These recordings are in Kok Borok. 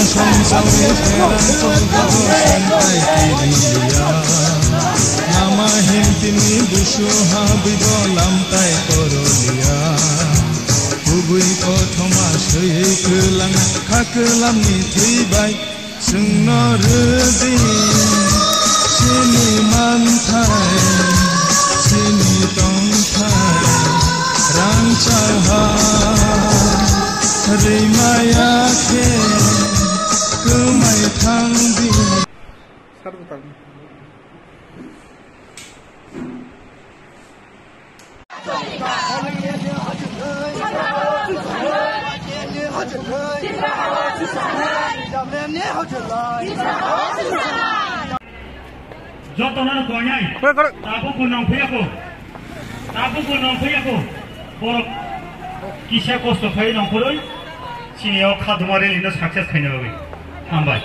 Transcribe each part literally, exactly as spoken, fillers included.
Songjawi pherang tongjago songthai kiriya. Lama himtini busu ha bibo lamtai koroliya. Kubui kothoma swi kwlang kha kwlamni thwi bai. Chwngno rwdi chini manthai, chini tongthai, rangchak ha rwimaya khe kwmai thangdi. Jotono koinai. Kore, kore. Tabuk bo nongphiyako. Tabuk bo nongphiyako. Borok kisa kosto khai nongkhoroi. Chini o khaduma rally no success khaina bagwi. Hambai.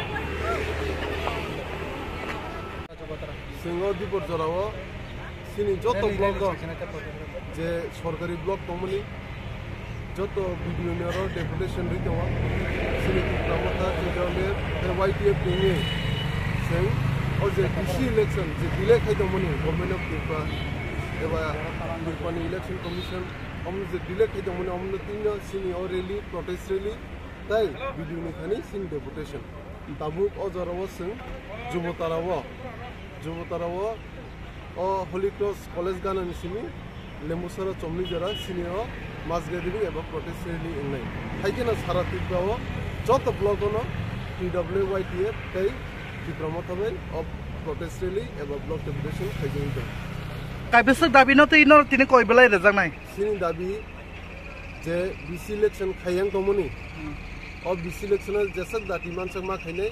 Chwng o Dipor jorao chini joto block o je sorkari block tongmani joto B D O ni oro deputation rwi tongo. Chini Tipra Motha, T W F tei Y T F ni wngwi chwng o je D C election je delay khai tongmani Government of Tripura eba Tripura ni Election Commission omo je delay khai tongmani omo twi no chini o rally, protest rally tei B D O ni thani chini deputation. Tabuk o jorao chwng Jubotara o, Jubotara o, o Holy Cross College ganani simi Lembusara chomni jora chini o mass gathering eba protest rally wngnai. Haikhe no sara Tripura o joto block o no T W Y T F tei Tipra Motha bai o protest rally eba block deputation khaijagwi tongo. Kaibwswk dabi no twi no tini koi belai rwjaknai? Chini dabi je B C election khaiyang tongmani, o B C election o jeswk dati mansak ma khainai,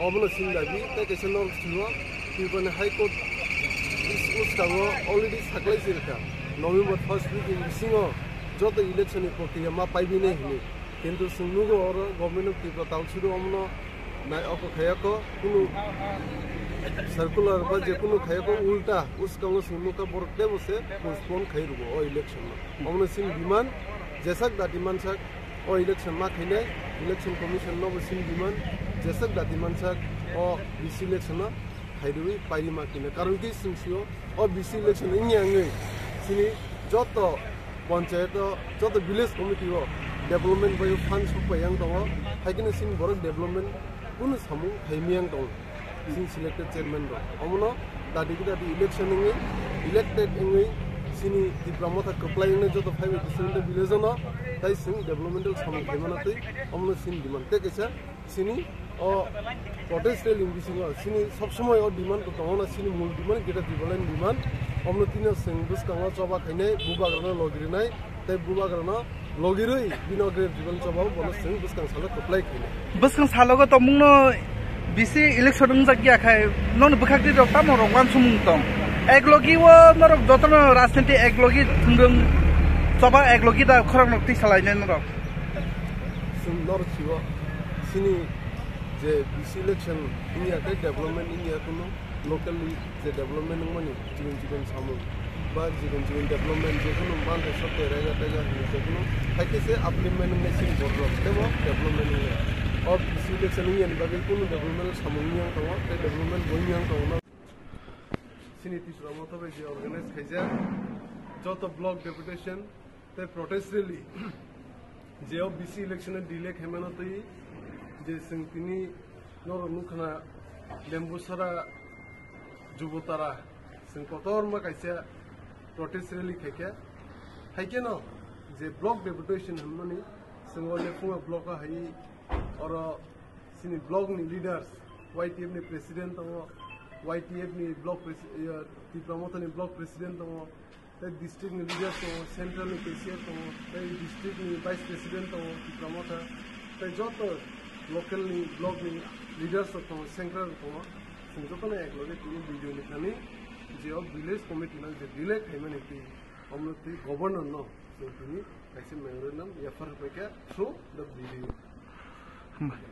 obono chini dabi. Tei kaisa norok sio Tripura ni High Court is-, bwskango already saklai si rwkha, November first week ni bisingo joto election ni prokriya ma paibinai hinwi. Kintu chwng nugo oro Government of Tripura Council o omono nai oko khayako, kunu circular ba je kunu khayako, ulta bwskango chwng nukha borok teibo se postpone khai rwgo o election no. Omono chini demand, jeswk dati mansak o election ma khainai, Election Commission nobo chini demand, jeswk dati mansak o B C election no khairwi pairima kina. Karon khe chwng sio o B C election wngya wngwi chini joto panchayat o, joto village committee o development bai fund sokpai yang tongo, hai kheno chini borok development kunu samung khaimiyang tongo. Chini selected chairman rok omono dati khe dati election wngwi elected wngwi chini Tipra Motha kwplai wngnai joto five eighty seven ta village o no, tai chwng developmental samung khaimano twi omono chini demand. Tei kaisa chini o protest rally ni bisingo chini sob somoi o demand to tongo na, chini mul demand khe ta development demand. Omono tini chwng bwskango choba khainai, bubagrano logi rwnai, tei bubagrano logirwi bini o grave dibal chobao bono chwng bwskang salo kwplai khainai. Bwskang salogo tongmungno B C election wngjak ya khai, nono bwkhak twi rok tamo rok wansukmung tong. Eklogi o norok jotono rajniti eklogi thwngwng choba eklogi da khorang rok twi salainai norok. Chwng norok sio chini je B C election wngya khe development wngya kunu. Locally je development wngmani chikon chikon samung ba chikon chikon development je kunu manthai software rega tega hinwi je kunu hai khe se upliftment wngnai chini borok teibo development wngnai. O B C election wngya ni bagwi kunu development samung wngya tongo tei development bo wngya tongo. Chini Tipra Motha bai je organize khaijak joto block deputation tei protest rally je o B C election o delay khaimano twi je chwng tini norok nukha na Lembusara Jubotara chwng kotorma kaisa protest rally khaikha. Haikhe no je block deputation hwnmani chwng o Lephunga block o hai oro chini block ni leaders Y T F ni president tongo, Y T F ni block presi-, iya, Tipra Motha ni block president tongo, tei district ni leaders tongo, central ni cashier tongo, tei district ni vice president tongo, Tipra Motha, tei joto local ni block ni leaders rok tongo, central rok tongo, chwng jotono ekloge tini video ni thani je o village committee no je delay khaimani twi omo twi governor no chwng tini kaisa memorandum F R paikha through the video. Hambai.